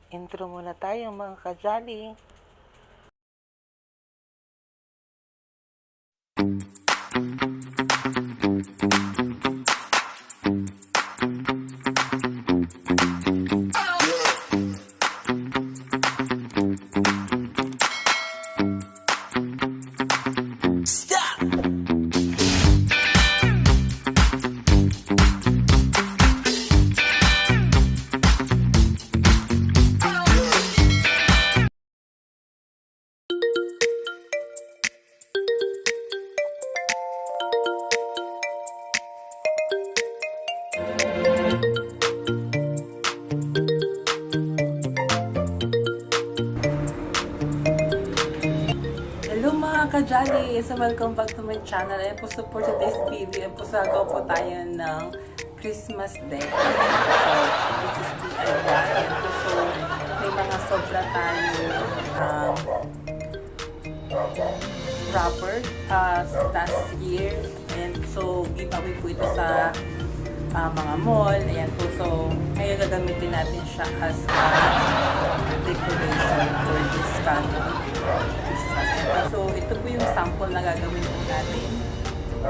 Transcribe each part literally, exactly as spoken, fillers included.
Intro muna tayo, mga ka-Jolly. Hello, mga ka-Jolly! So, welcome back to my channel. Ayan po, so for today's video, ayan po, so gagawa po tayo ng Christmas deck. So, this is D I Y. Ayan po, so may mga sobra tayo, um, wrapper, ah, last year. And so, giveaway po ito sa, ah, mga mall. Ayan po. So, ngayon gagamitin natin siya as a decoration for this coming Christmas. Ayan po. So, ito po yung sample na gagawin po natin.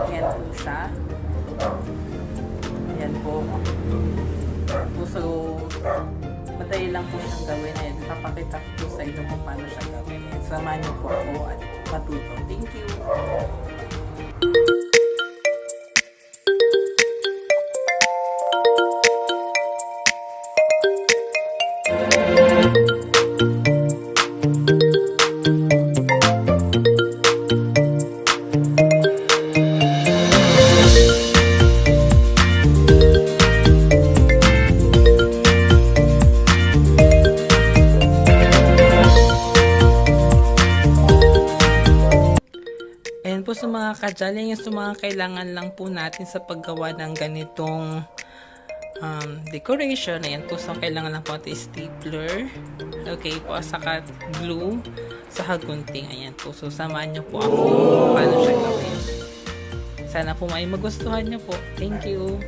Ayan po siya. Ayan po. Ayan po. So, madali lang po siyang gawin. Ayan, ipapakita ko po sa inyo kung paano siya gawin. Ayan, samahan niyo po ako at matuto. Thank you. Ayan po, so mga ka-Jolly, yan so mga kailangan lang po natin sa paggawa ng ganitong, um, decoration. Ayan po, so kailangan lang po natin stapler. Okay po, saka glue, saka gunting. Ayan po, so samahan niyo po ako kung paano siya gawin. Sana po may magustuhan niyo po. Thank you.